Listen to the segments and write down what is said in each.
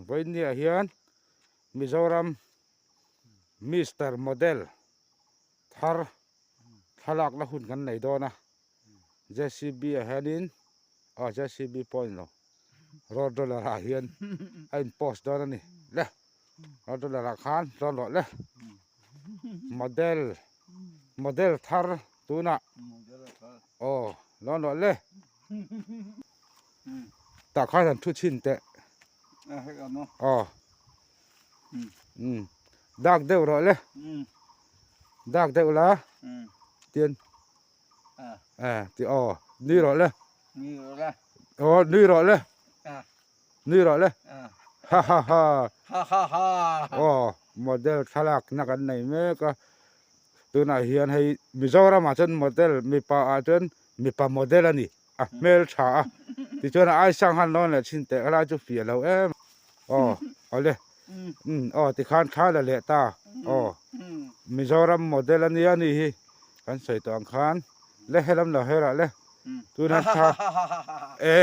Vawinia hian Mizoram Mister Model thar thlalakna hun kan nei dawn a JCB ah hianin aw JCB pawh a ni lo road roller ah hian a in post dawn a ni le road roller ah khan chuan rawh le model model thar tunah aw lawn rawh le tah khan han thu chhin teh aw dak deuh rawh le dak deuh la tian ti aw nui rawh le aw nui rawh le nui rawh le ha ha ha aw model thlalak na kan nei mek a tunah hian hei Mizoram ah chuan model mipa ah chuan mipa model a ni a hmel tha a tichuan a aisang han lawn leh thin teh lai chu fiah lo em aw awle aw tikhan thla la leh ta aw Mizoram model a nia ni hi kan sawi tawh ang khan le helam lo herah le tuna thla e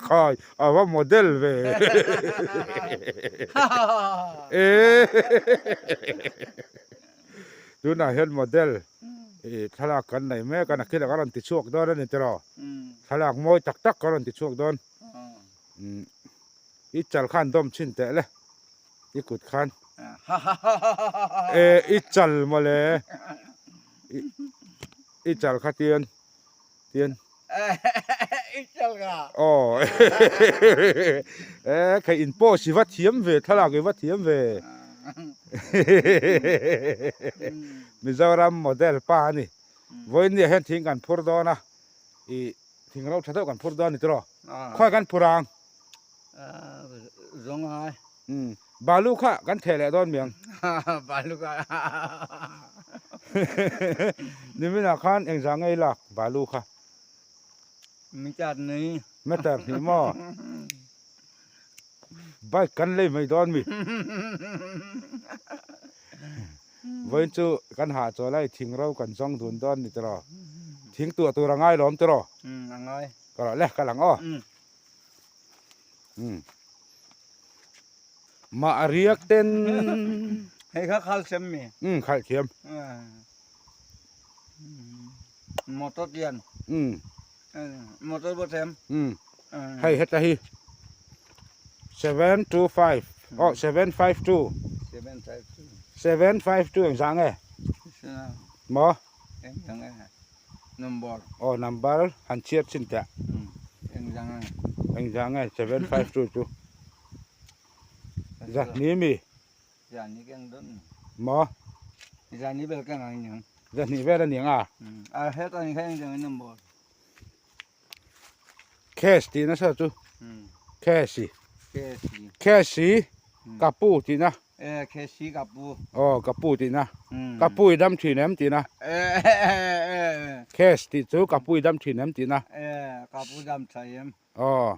khai a va model ve e tunah hian model ih thlalak kan nei mek a nakin ah ka rawn ti chhuak dawn a ni tiraw thlalak mawi tak tak ka rawn ti chhuak dawn i chal khan dawm chhin teh le i kut khan e i chal mawle i chal kha tian tian i chal ka aw e khai in pawh si va thiam ve thlalak i va thiam ve Mizoram model pa a ni vawiin ah hian thing kan phur dawn a ih thing ro tha deuh kan phur dawn a ni tiraw khawi kan phur ang Zawng ai. Umm balu kha kan theh leh dawn miang. Balu kha. Niminah khan engzah ngei lak balu kha. Meter ni. Meter hnih maw. Bike kan lei mai dawn mi. Vawiin chu kan hah chaw lai thing ro kan zawng dun dawn ni tiraw. Thing tuah tur a ngai lawm tiraw. Umm a ngai. Ka rawh le ka lang aw. Mah a riak ten. Hei kha khal thiam mi. Um khal thiam. Motor tian. Motor bo thiam. Hei heta hi 725 oh 752 752 752 eng zah nge maw eng zah nge Number. Aw number han chhiat chin teh. Engzah nge? Engzah nge 752 chu? Zahni mi? Zahni keng dawn ni. Maw? Zahni vel keng ang niang. Zahni vel a niang a? A het a ni kha engzah nge number? Cash tih nasa chu. Cash. Cash. Cash ka pu tih na. E cash ka pu. Aw ka pu tih na. Ka pu i dam thin em tih na. Cash tih chu ka pu i dam thin em tih na. E ka pu dam tha em. Aw.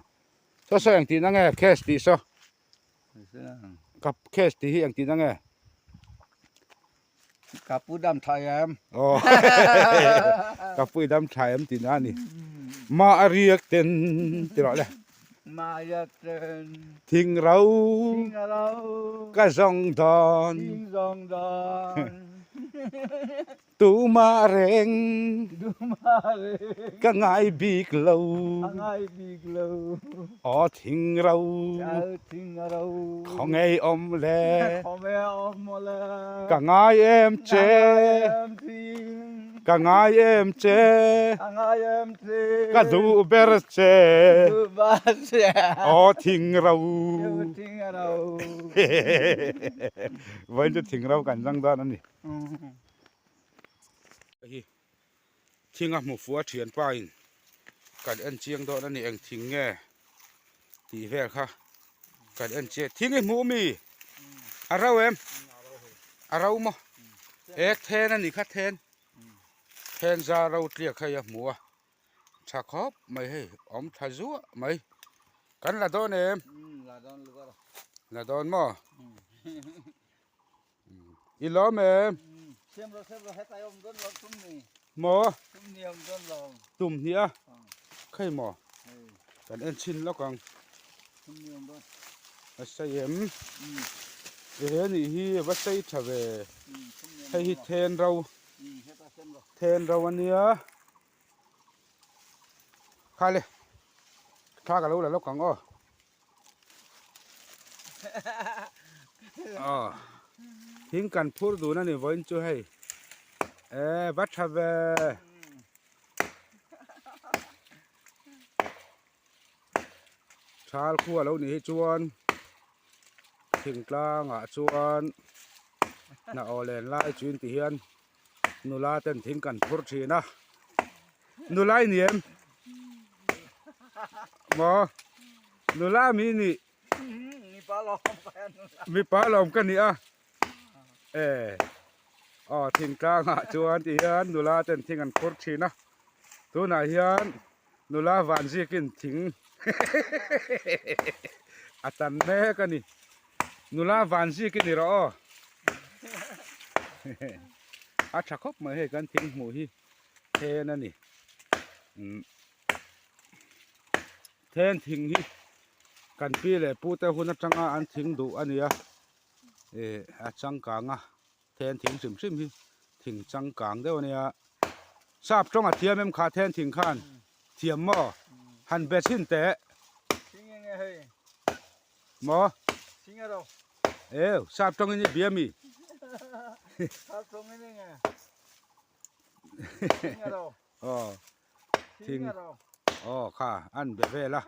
Saw saw eng tih na nge cash tih saw. Ka cash tih hi eng tih na nge. Ka pu dam tha em. Aw. Ka pu i dam tha em tih na a ni. Ma a riak ten ti rawh le. Ma a riak ten. Thing ro. Thing ro. Ka zawng dawn. Thing zawng dawn. Tuma reng. Tuma reng. Ka ngai bik lo. Ka ngai bik lo. Aw thing ro. Aw thing ro. Khaw ngei awm le. Khaw ngei awm le. Ka ngai em che. Ka ngai em thing. Ka ngai em che. Ka ngai em che. Ka duh ber che. Duh ber che. Aw thing ro. Aw thing ro. Vawiin chu thing ro kan zang dawn a ni. Hei hi thing a hmu fuh a thian pa in kan en chiang dawn a ni eng thing nge tih vel kha kan en chiang thing i hmuh mi a ro em a ro maw e then a ni kha then then za ro tliak hei a hmu a tha khawp mai hei awm tha zuah mai kan la dawn em la dawn maw. I lawm em? Maw? Tum hnih a? Khei maw? Kan en chhin lawk ang. A sei em? Ehe nih hi a va sei tha ve. Hei hi then ro. Then ro a nia. Kha le. Thla ka lo la lawk ang aw. Aw thing kan phur dun a ni vawiin chu hei e va tha ve thal khu a lo nih hi chuan thingtlangah chuan hna aw len lai chuin ti hian nula ten thing kan phur thin a nula i ni em maw nula mi ni mipa lawm ka ni a e aw thingtlangah chuan ti hian nula ten thing an phur thin a tunah hian nula vanzikin thing a tan mek a ni. Nula vanzik i ni rawh aw. A tha khawp mai hei kan thing hmuh hi then a ni. Then thing hi kan pi leh pu te hun atanga an thing duh a nia. Ih a changkang a then thing hrim hrim hi thing changkang deuh a nia. Sap tawng a thiam em kha then thing khan thiam maw? Han be chhin teh. Maw? Eu, sap tawngin i bia mi? Sap tawngin i nge? Aw, thing. Aw, kha, an be vel a.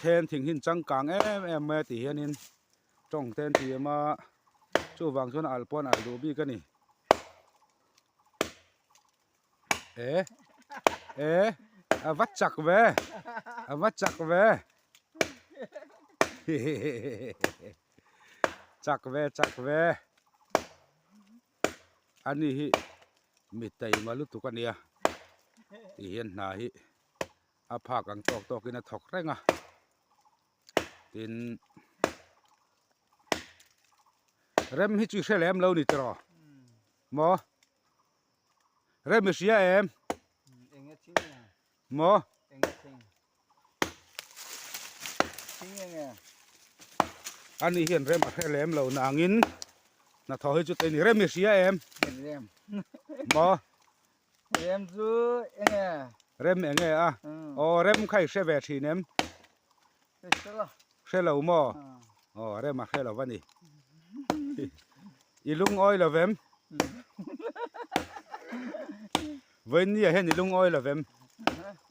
Then thing hin changkang em em mai a ti hianin tawng te an ti em a, chuvang chuan a alh pawh an alh duh bik a ni. E, e, a va chak ve, a va chak ve. Chak ve, chak ve. Ani hi mi taima lutuk a nia. Ti hian hna hi a phak ang tawk tawkin a thawk reng a. Tin, rem hi chu i hre lem lo ni tiraw? Maw? Rem i hria em? Eng a thing nge? Maw? Eng a thing? Thing eng e? Ani hian rem a hre lem lo nangin hnathawh hi chu tei ni. Rem i hria em? Rem. Maw? Rem chu eng e? Rem eng e a? Aw rem kha i hre ve thin em? Hre lo. Hre lo maw? Aw rem a hre lo va ni. I lungawi lo vem? Vawinia hian i lungawi lo vem?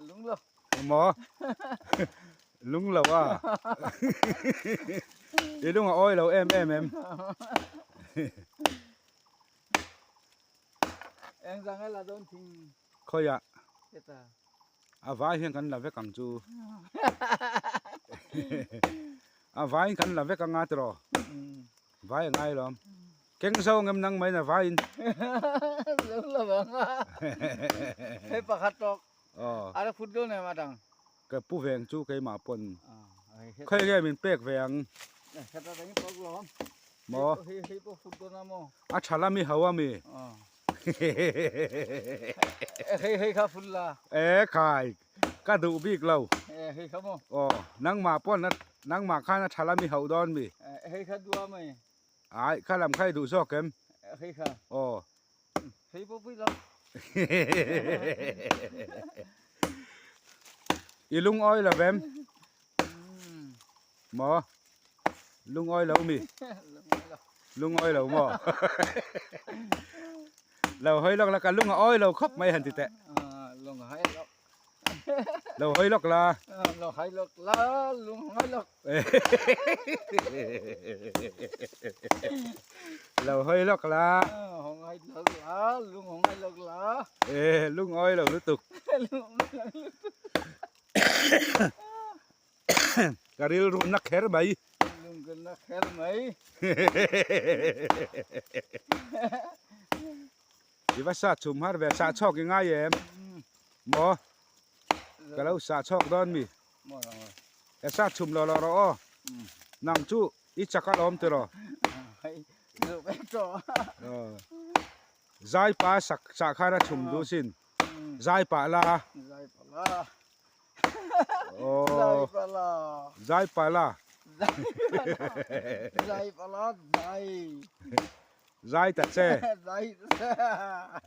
Lung lo. Maw? Lung lo a. I lung a awi lo em em em. Eng zang ela dawn thing. Khawiah? Heta. A vai hian kan la vek ang chu. A vaiin kan la vek anga tiraw? Vai a ngai lawm. Keng zo ngem nang mai na vaiin. Zo lo vang a. Hei pakhat tawk. Aw. Ara phut dawn em atang. Ka pu veng chu keimah pawn. Khawi nge min pek ve ang. Heta tangin pawk lawm. Maw? Hei hei pawh phut dawn a maw? A tha lam i ho ami? Hei hei kha phut la. E khai ka duh bik lo. E hei kha maw? Aw nangmah pawn nangmah khan a tha lam i hauh dawn mi? Hei kha duh a mai. Ai kha lam kha i duh zawk em? Hei kha. Aw. Hei pawh pui lo. I lungawi lo vem? Maw? Lungawi lo mi? Lungawi lo maw? Lo hawi lawk la ka lung a awi lo khawp mai han ti teh. Lung a hawi lawk. Lo hawi lawk la. Lo hawi lawk la lung a hawi lawk. Lo hawi lawk la. Hawng hawi lawk la lung hawng hawi lawk la. E lung awi lo lutuk. Lung awi lo lutuk. Ka rilru na kher mai. Lung ka na kher mai. I va sa chhum har ve sah chhawk i ngai em? Maw? Ka lo sah chhawk dawn mi? E sa chhum lo lo rawh aw. Nang chu i chak alawm tiraw? Zai pa sak sah khan a chhum duh sin. Zai pah la. Zai pah la. Zai pah la. Zai pah la. Zai pah la zai. Zai ta che. Zai ta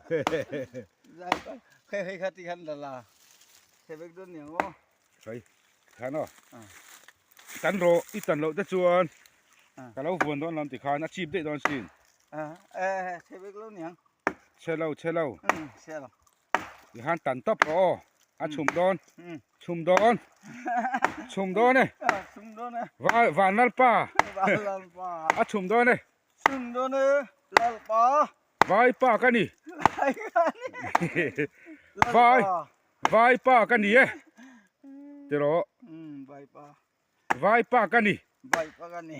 che. Zai pah. Hei hei kha ti khan la la. Hei vek dawn niang aw. Hei khan aw. Tan rawh i tan loh te chuan ka lo vuan dawn lam ti khan a chip daih dawn sin. Chhe vek lo niang. Chhe lo chhe lo. Chhe lo. Ti khan tan tawp rawh aw. A chhum dawn. Chhum dawn. Chhum dawn e. Chhum dawn e. Van van lalpa. Van lalpa. A chhum dawn e. Chhum dawn e lalpa. Vai pa ka ni. Vai ka ni. Vai vai pa ka ni e. Ti rawh. Vai pa. Vai pa ka ni. Vai pa ka ni.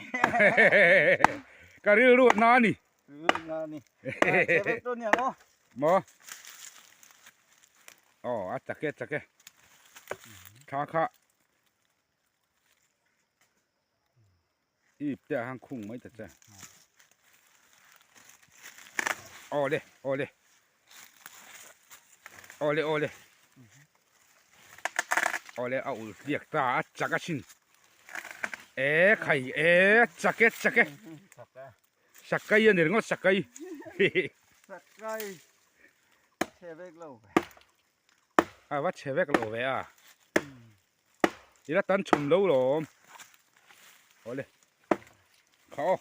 Ka rilru na ni. Rilru na ni. Che vek to ni ang aw. Maw. Aw a chak e chak e. Thla kha. Ip te ah khan khung mai ta che. Awle awle. Awle awle. Awle a ul hliak ta a chak a sin. E khai e chak e chak e. Sakai a ni ringawt sakai. Sakai chhe vek lo. A va chhe vek lo ve a. Ila tan chhum lo lawm. Awle. Kha aw.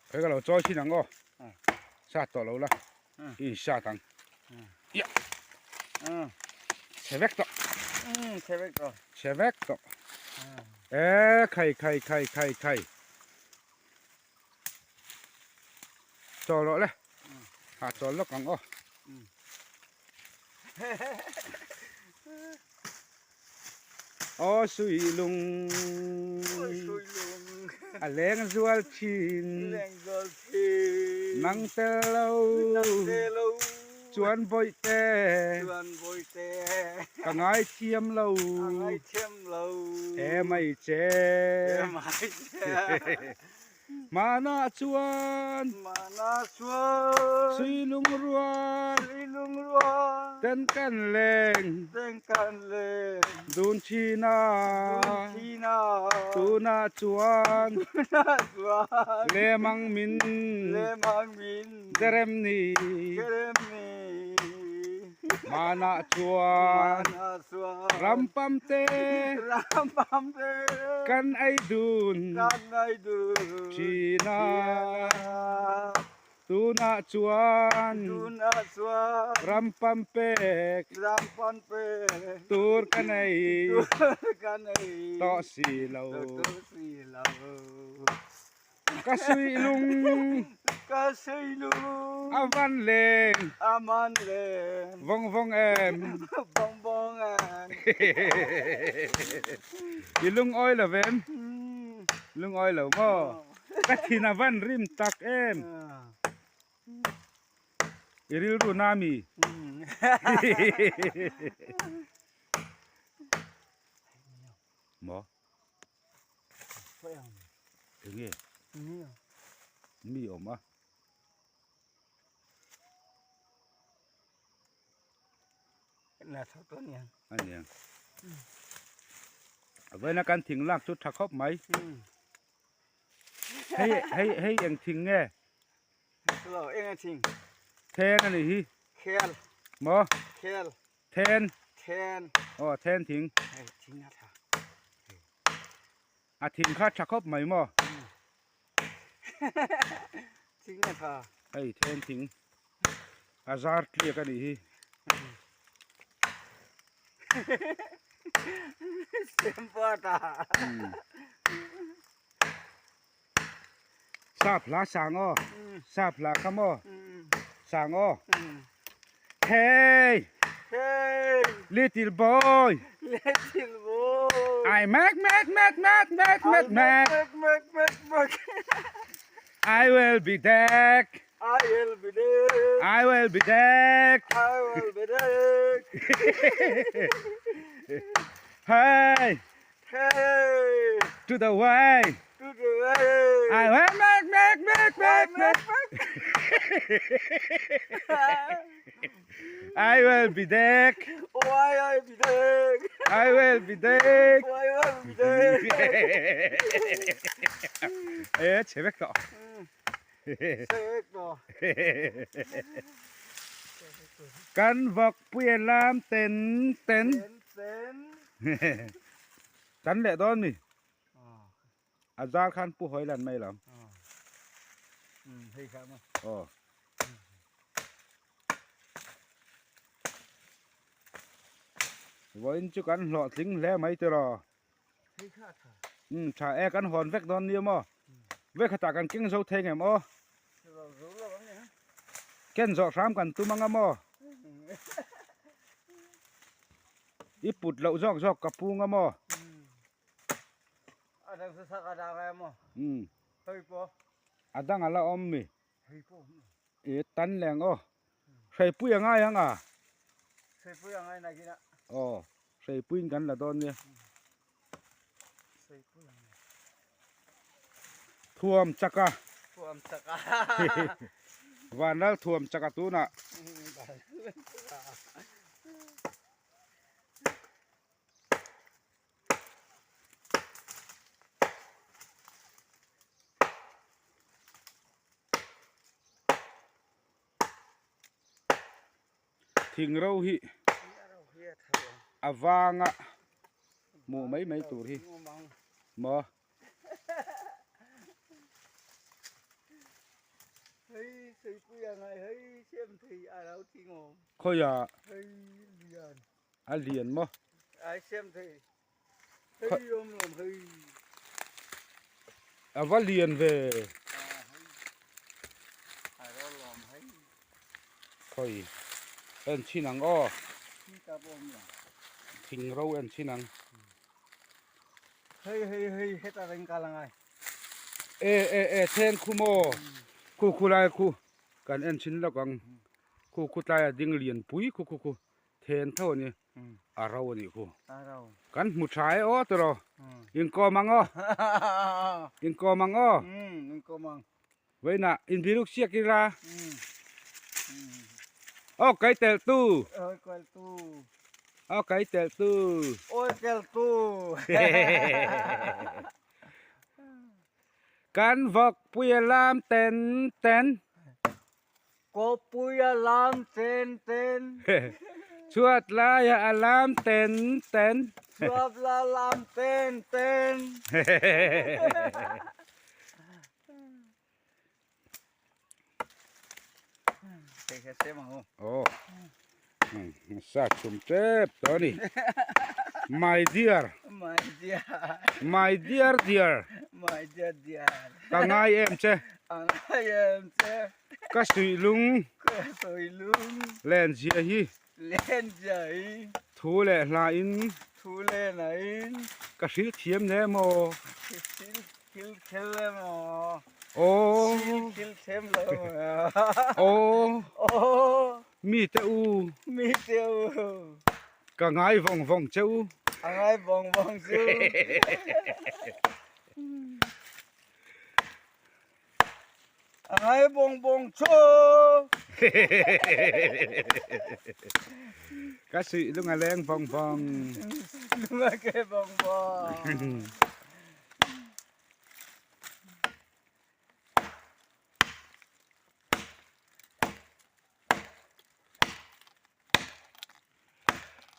Khoi ka lo chawi thin ang aw. Sat tawh lo la. I in sat ang. Ia. Chhe vek tawh. Chhe vek tawh. Chhe vek tawh. E khai khai khai khai khai. Chawl rawh le. Ha chawl lawk ang aw. Aw sui lung a leng zual thin nang tel lo chuan bawih te ka ngaithiam lo he mai che. Hmanah chuan Suilung rual ten kan leng dun thin a, tunah chuan lemang min derem ni. Hmanah chuan rampam te kan ei dun thin a, tunah chuan rampam pek tur ka nei tawh si lo. Ka suih lung. Ka suih lung. A van leng. A van leng. Vawng vawng em. Vawng vawng em. I lungawi lo em? Lungawi lo maw? Ka thin a van rim tak em? I rilru na mi? Maw? Enge mi awm a. A niang. A vawiin a kan thing lak chu tha khawp mai. Hei hei hei eng thing nge? Then a nih hi. Maw? Then. Then. Aw then thing. Hei thing a tha. A thing kha tha khawp mai maw? Thing a tha. Hei then thing. A zar tliak a nih hi. Sem pa ta. Sap hla sang aw. Sap hla kha maw? Sang aw. Hey! Hey! Little boy! Little boy! I make, make, make, make, make, make, make. Make, make, make, make. I will be back. I will be there. I will be back. I will be back. Hey! Hey! To the way! To the way! I will make, make, make, make, make! I will be back! Why I be back? I will be back! Why I be back? E, chhe vek tawh. Chhe vek tawh. Kan vawk puia lam ten ten. Ten ten. Tan leh dawn mi. A zar khan pu hawi lan mai lo. Hei kha maw. Aw. Vawiin chu kan hlawhtling hle mai tiraw. Hei kha tha. Um tha e kan hawn vek dawn nia maw. Vek khatah kan keng zo thei ngem aw. Ken zawh hram kan tum anga maw. I put loh zawk zawk ka pung a maw. A dang sa sak a dang em maw. Um. Hei pawh. A dang a la awm mi. Hei pawh. E tan leng aw. Hreipui a ngai ang a. Hreipui a ngai nakin a. Aw, hreipuiin kan la dawn nia. Hreipui a ngai. Thuam chaka. Thuam chaka. Vanlal thuam chaka tunah. Thing ro hi a vanga hmuh mai mai tur hi maw. Khawiah a lian maw. A va lian ve. Khawi en chhin ang aw. Thing ro en chhin ang. Hei hei hei heta reng kal angai. E e e then khu maw. Khu khu lai khu kan en chhin lawk ang. Khu khu tlai a ding lian pui khu khu khu then tho a ni. A ro a nih khu. Kan hmu tha e aw tawh Inkawm ang aw. Inkawm ang aw. Inkawm ang. Vawiinah inbiruk siak ila. Aw kai telh tu. Aw kai tu. Aw kai telh tu. Aw telh tu. Kan vawk puia lam ten ten. Kawpui a lam ten ten. Chhuat laia a lam ten ten. Chhuat la lam ten ten. Aw sa chhum tep tawh a ni. My dear. My dear. My dear dear. My dear dear. Ka ngai em che. Ka ngai em che. Ka suih lung. Ka suih lung. Len zia hi. Len zia hi. Thu leh hla in. Thu leh hla in. Ka hril thiam ne maw. Hril thil thil le maw. Aw. Hril thil thiam lo maw. Aw. Aw. Mi te u. Mi te u. Ka ngai vawng vawng che u. A ngai vawng vawng chu. A ngai bawng bawng chu. Ka suih lung a leng vawng vawng. Lung a ke vawng vawng.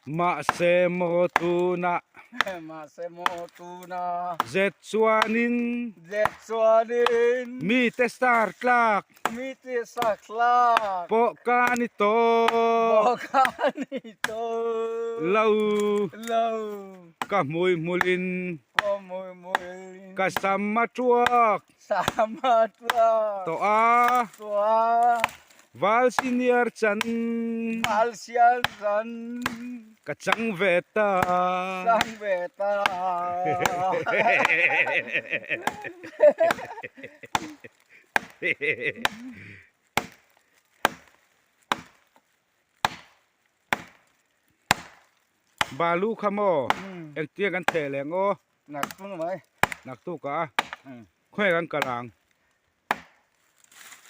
Mahse maw tunah. Mahse maw tunah. Zet chuanin. Zet chuanin. Mite star tlak. Mite star tlak. Pawh ka ni tawh. Pawh ka ni tawh. Lo. Lo. Ka hmui hmulin. Ka hmui hmulin. Ka sam a tuak. Sam a tuak. Tawh a. Tawh a. Val senior chan. Val senior chan. Ka chang ve ta. Chang ve ta. Balu kha maw engtia kan theh leh ang aw? Naktuk mai. Naktuk ah a? Khawnge kan kal ang?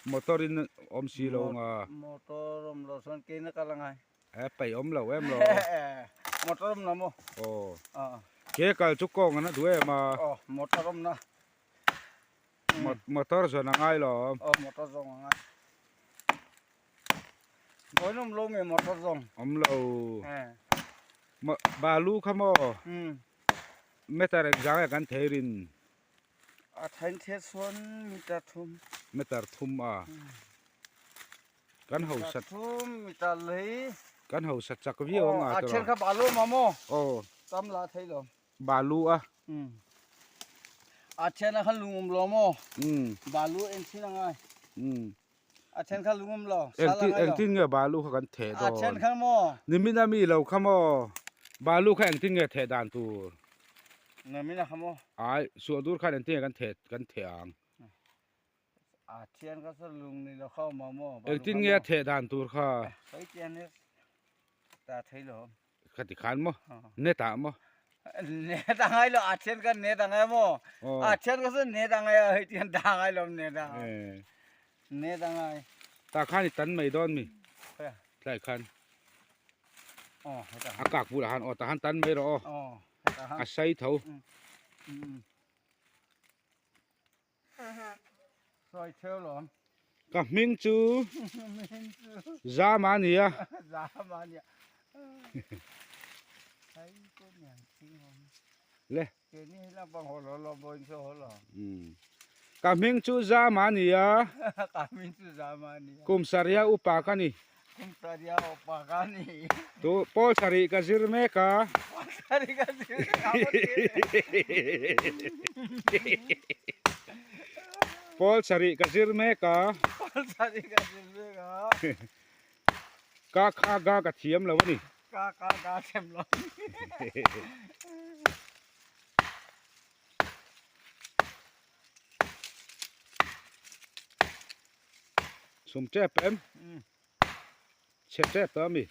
Motor in awm si lo ang a. Motor awm lo chuan keina kal angai. E paih awm lo em lo. Motor awm na maw? Aw. Ke kal chu kawng an a duh em a. Aw motor awm na. Motor zawn a ngai lo. Aw motor zawng a ngai. Vawiin awm lo nge motor zawng? Awm lo. Balu kha maw? Meter engzang nge kan thei rin? A thain thei chuan meter thum. Meter thum a. Kan hausa. Meter thum meter lei. Kan hausa chak viau ang a. A then kha balu ma maw? Aw. Tam la thei lo. Balu a. A then a khan lung awm lo maw? Balu en thin a ngai. A then kha lung awm lo. Engtin engtin nge balu kha kan theh dawn? A then kha maw? Nimin a mi lo kha maw? Balu kha engtin nge theh dan tur? Nimin a kha maw? Ai, suah dur khan engtin nge kan theh kan theh ang? A then kha chu lung ni lo kha awm a maw? Engtin nge a theh dan tur kha? Hei tiang hi ta thei lo. Kha ti khan maw? Net ah maw? Net a ngai lo, a then kha net a ngai maw? A then kha chu net a ngai a, hei tiang dah a ngai lo net a. Net a ngai. Tah khan i tan mai dawn mi? Tlai khan. A kak bulah khan aw tah khan tan mai rawh aw. A sei tho. Sawi theu lawm. Ka hming chu Zama a ni a. Zama a ni a. Le. Ka hming chu Zama a ni a. Ka hming chu Zama a ni a. Kum sarih a upa ka ni. Kum sarih a upa ka ni. Tu pawl sarih ka zir mek a. Pawl sarih ka zir mek a. Pawl sarih ka zir mek a. Pawl sarih ka zir mek a. Ka kha ga ka thiam lo a ni. Ka kha ga thiam lo a ni. Sum tep em? Chhe tep tawh ami?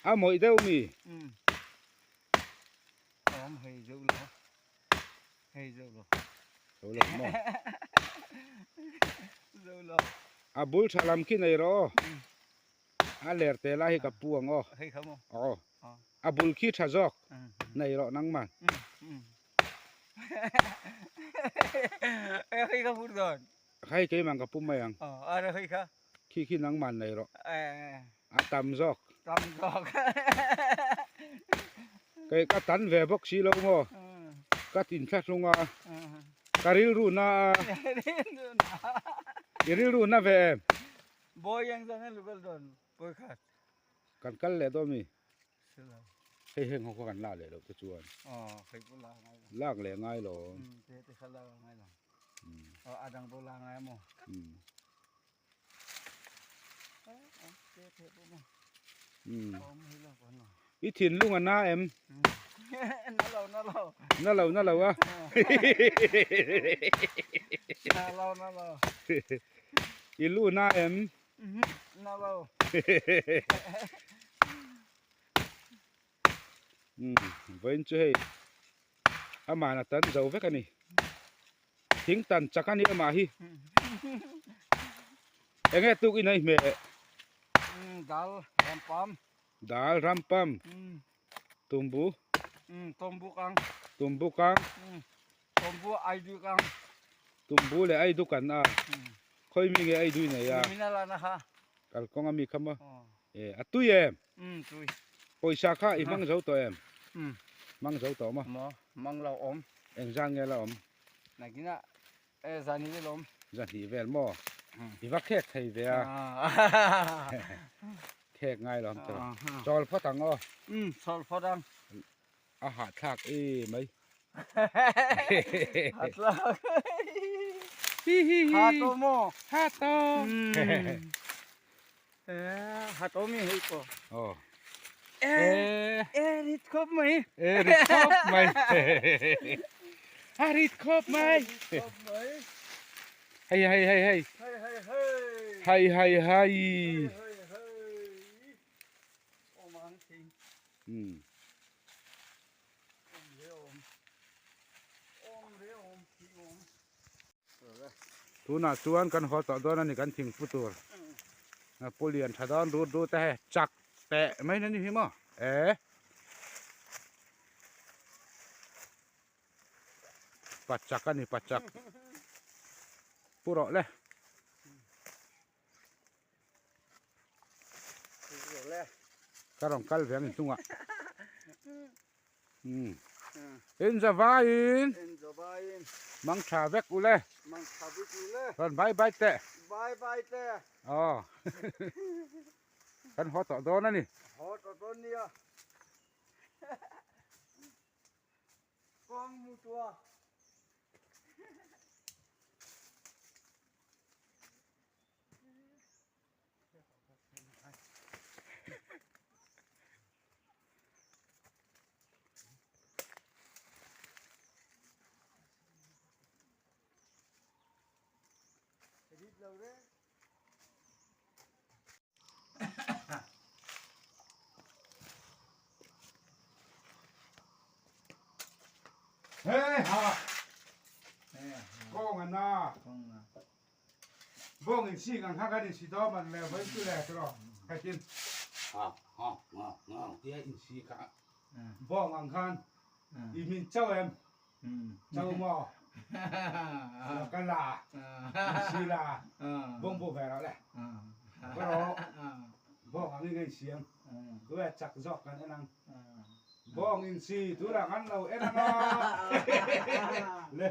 A mawih deuh mi? Awm hei deuh lo. Hei deuh lo. Zo lo maw? Zo lo. A bul tha lam khi nei rawh aw. A ler te lai hi ka pu ang aw. Hei kha maw? Aw. A bul khi tha zawk nei rawh nangman. Hei kha put dawn. Hei keimah ka pu mai ang. Aw a hei kha. Khi khi nangman nei rawh. A tam zawk. Tam zawk. Kei ka tan ve bawk si lo maw. Ka tin thlahlung a. Ka rilru na a. I rilru na ve em? Bawi eng zawng hian lu kal dawn pawi khat. Kan kal leh dawn mi? Hei heng ho kha kan lak leh loh te chuan. Aw hei pawh lak ngai lo. Lak leh ngai lo. Te te kha lak ngai lo. Aw a dang pawh lak ngai a maw? Te te pawh maw? Awm hi lo kan lo. I thinlung a na em? Na lo na lo. Na lo na lo a. Na lo na lo. I lu na em? Na lo. Vawiin chu hei amah a tan zo vek a ni. Thing tan chak a ni amah hi. Eng nge tuk in a i hmeh? Dal rampam. Dal rampam. Tumbu. Tumbu kang. Tumbu kang. Tumbu aidu kang. Tumbu leh aidu kan a. Khawi mi nge aidu i nei a? Nimina la na kha. Kalkawng a mi kha maw? E a tui em? Um tui. Pawisa kha i hmang zo tawh em? Um. Hmang zo tawh maw? Maw, hmang lo awm. Engzan nge la awm? Nakinah e zan vel awm. Zan hnih vel maw? I va khek thei ve a. Khek ngai lo ang tawh. Chawl phawt ang aw. Um, chawl phawt ang. A hahthlak e mai. Hahthlak. Ha to maw? Ha to. Ha to mi hei ko. Oh. E e rit khop mai. E rit khop mai. A rit khop mai. Hei hei hei hei. Hei hei hei. Hei hei hei. Hei hei hei. Um. Tunah chuan kan haw tawh dawn a ni kan thingpu tur pu lian tha dawn rut rut a hei chak teh mai na ni hi maw eh pa chak a ni pa chak pu rawh le. Ka rawn kal ve ang inchungah. Um. In zavaiin. In zavaiin. Mang tha vek ule. Mang tha vek ule. Rawn bye bye teh. Bye bye teh. Aw. Kan haw tawh dawn a ni. Haw tawh dawn nia. Kawng mu tua. Hey ha. Kawng ana. Bawng in sing ang kha kan in si dawn man le vawi chu le tiraw khatin tia in si kha bawng ang khan i min chau em chau maw ka la in si la bawng pawh ve rawh le ka rawh bawng ang in ka in siam tu e chak zawk kan en ang bawng in si tunah kan lo en ang a le